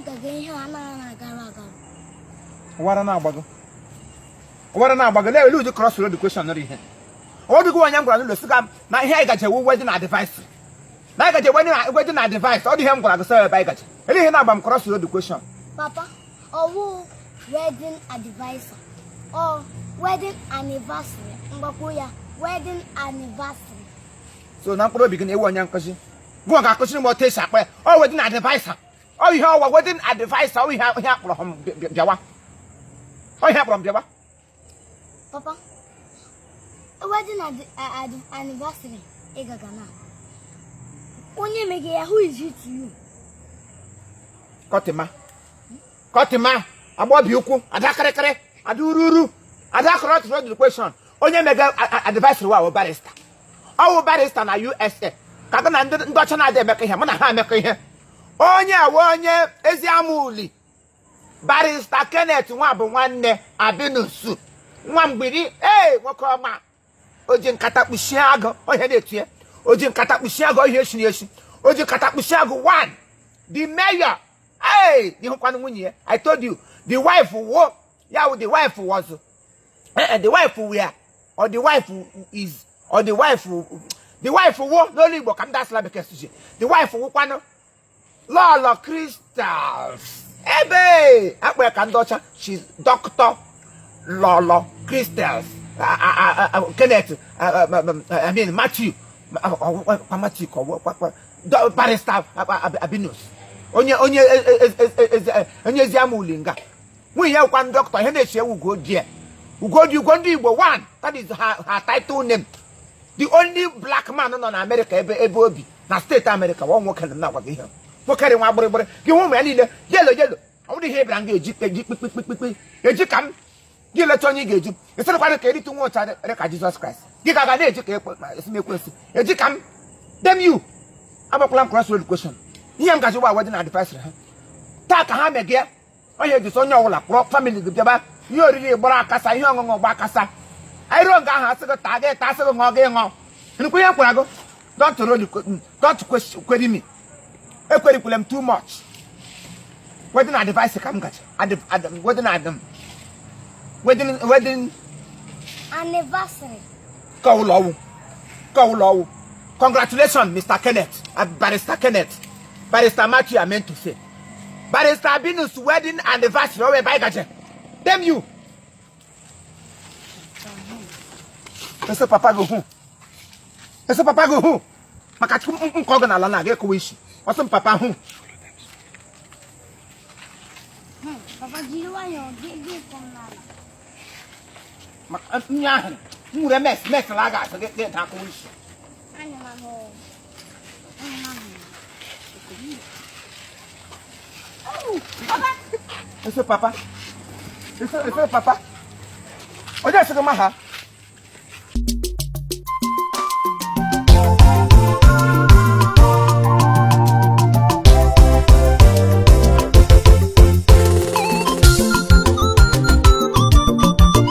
Gaga ihe a anaghị agara agara. Ụwara na-agbago, ụwara na-agbago. Lee elu ụdị cross road question nọrọ ihe ọ dịghị onye m gwara n'ụlọ sị ga na ihe anyị gaje ewu wedding advice, na anyị gaje wedding advice. Ọ dị ihe m gwara gị sị ebe anyị gaje ele ihe na-agba m cross road question. Papa, ọwụ wedding advisor ọ wedding anniversary mgbakwo ya, wedding anniversary. So na mkpụrụ obi gị na-ewu onye nkụzi gụọ ga-akụziri m otu esi akpa ya. Ọ wedding advisor, ọ ihe ọwa wedding advisor, ọ ihe akpọrọ m bịawa, ọ ihe akpọrọ m bịawa. Papa, wedding anniversary ị gaga na onye mege ya, who is he to you? Kọtịma, kọtịma, agbọbi ukwu, ada kịrịkịrị, ada ururu, ada cross road question. Onye mega advisory wa barrister, ọwụ barrister na USA, ka gị na ndị ọcha na-adị emekọ ihe, mụ na ha emekọ ihe. Onye awa onye ezi ama uli, Barrister Kenneth nwa bụ nwanne Abinusu nwa mgbiri. Ee, nwoke ọma, o ji nkata kpuchie agụ onye na-etu ya, o ji nkata kpuchie agụ ihe eshiri eshi, o ji nkata kpuchie agụ one, the mayor. Hey, ịhụkwanụ nwunye ya? I told you the wife wo ya wụ, the wife was the wife were or the wife is or the wife wo n'olu Igbo ka m dasịla bekee suji. The wife wụkwanụ Lọlọ Crystals, ebe akpa ya ka ndị ọcha. She's Doctor Lọlọ Crystals Kenneth, I mean Matthew, kwa Matthew ka Barrister Abinus, onye ezi ama uli nga nwunye ya wụkwa dọkịta. Ihe na-echi ewu Ugodi, Ugodi, Ugo ndị Igbo one, that is her title name. The only black man nọ na Amerịka, ebe obi na steeti Amerịka, nwa nwoke na na-agwa gị ihe nwoke dị nwa gbịrịgbịrị gị hụ ụmụ ya niile yellow yellow. Ọ bụrụ ihe ịbịara m ga-eji eji kpikpikpikpi eji ka m gị leta onye ị ga-eji esịrịkwana ka erite nwa ụcha dị ka Jizọs Kraịst gị ga aga na-eji ka ekwe ma esi m ekwensu eji ka m. Damn you, agbakwala m cross road question. Ihe m gaji gba wedding advisory ha taa ka ha megie onye ejisi onye ọbụla kpọrọ family gị bịaba. Ihe oriri gbara akasa, ihe ọṅụṅụ gba akasa. Anyị ruo nga ahụ, asị gị taa, gị taa, asị gị ṅụọ, gị ṅụọ. Nnukwu ihe m kwara gị, don't roll, don't query me, ekwerikwele m too much. Wedding advice ka m gaji wedding wedding anniversary. Ka ụlọ ọwụ, ka ụlọ ọwụ. Congratulations, Mr. Kenneth, Barrister Kenneth, Barrister Matthew, I meant to say Barrister Abinus wedding anniversary. Owe ebe anyị gaje. Damn you. Ese papa gị hụ, ese papa gị hụ maka Chukwu nke ọgụ n'ala na-aga ịkụwa isi ọsọ m papa hụ. Papa, jiri nwayọọ gị gị kọ m n'ala. Maka nye ahụ m nwere mes mes la aga asị gị gị daa akụwa isi. Anyị ma nụ. Anyị ma nụ. Papa. Ese papa, ese papa onye sị gị ma ha.